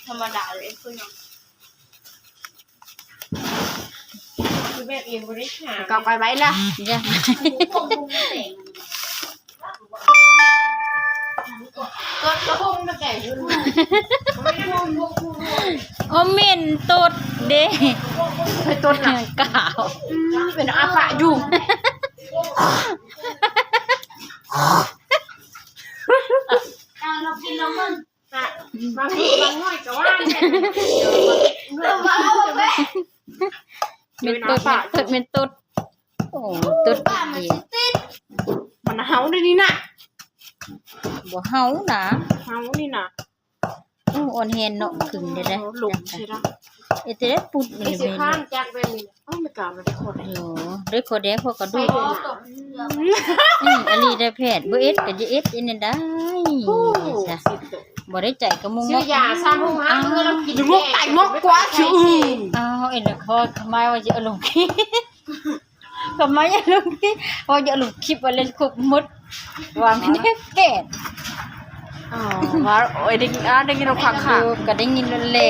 ທຳມະດາເລີຍ ຄື ຄືແບບອີ່ບໍ່ໄດ້ຫາ ກໍໄປໄວ້ລະ ຢ່າ ໂອ້ ເໝັນຕົດເດ້ ໃຜຕົດນະ ກາວ ອືມ ເປັນອາປະຢູ່ ເອົາ ເຮົາກິນແລ້ວເບິ່ງ ບາງ ບາງໜ້ອຍກໍວ່າແຫຼະ ເໝັນຕົດ ເໝັນຕົດ ເໝັນຕົດ ໂອ້ ຕົດ ປາກມັນຊິຕິດ ມັນເຫົ່າເດ້ນີ້ນະ ບໍ່ເຫົ່ານະ ເຫົ່ານີ້ນະ ໂອ້ ອ່ອນແຮນເນາະ ຂຶ້ນໄດ້ ໂອ້ ຫຼົງຊິລະ ເຮັດໄດ້ປຸດ ນີ້ຊິຂ້າມຈັກແບບນີ້ ເອົ້າ ແມ່ກາມັນໄດ້ຂໍແດ່ ໂອ້ ໄດ້ຂໍແດ່ ພໍກະດູ ອືມ ອັນນີ້ໄດ້ແພດ ບໍ່ເອັດກໍຢ່າເອັດ ເຮັດແນວໃດ ໂອ້ ຊະ ບໍ່ໄດ້ໃຈກັບໝູ່ ຊື້ຢາຊາໂຮງງານ ເອີ ເຮົາກິນ ງອກຕາຍງອກກວ່າຊື່ ອ້າວ ເອັນ ຂໍຂະມາຍວ່າຊິເອົາລົງຄລິບ ກໍມາຢ່າລົງຕິ ເວົ້າຢ່າລົງຄລິບ ວ່າເຫຼັ້ນຄົບໝົດ ວ່າແມ່ນແປດ ອໍ ວ່າ ໂອ້ຍ ໄດ້ຍິນ ອາ ໄດ້ຍິນແລ້ວຄັກໆ ກໍໄດ້ຍິນແລ້ວແຫຼະ.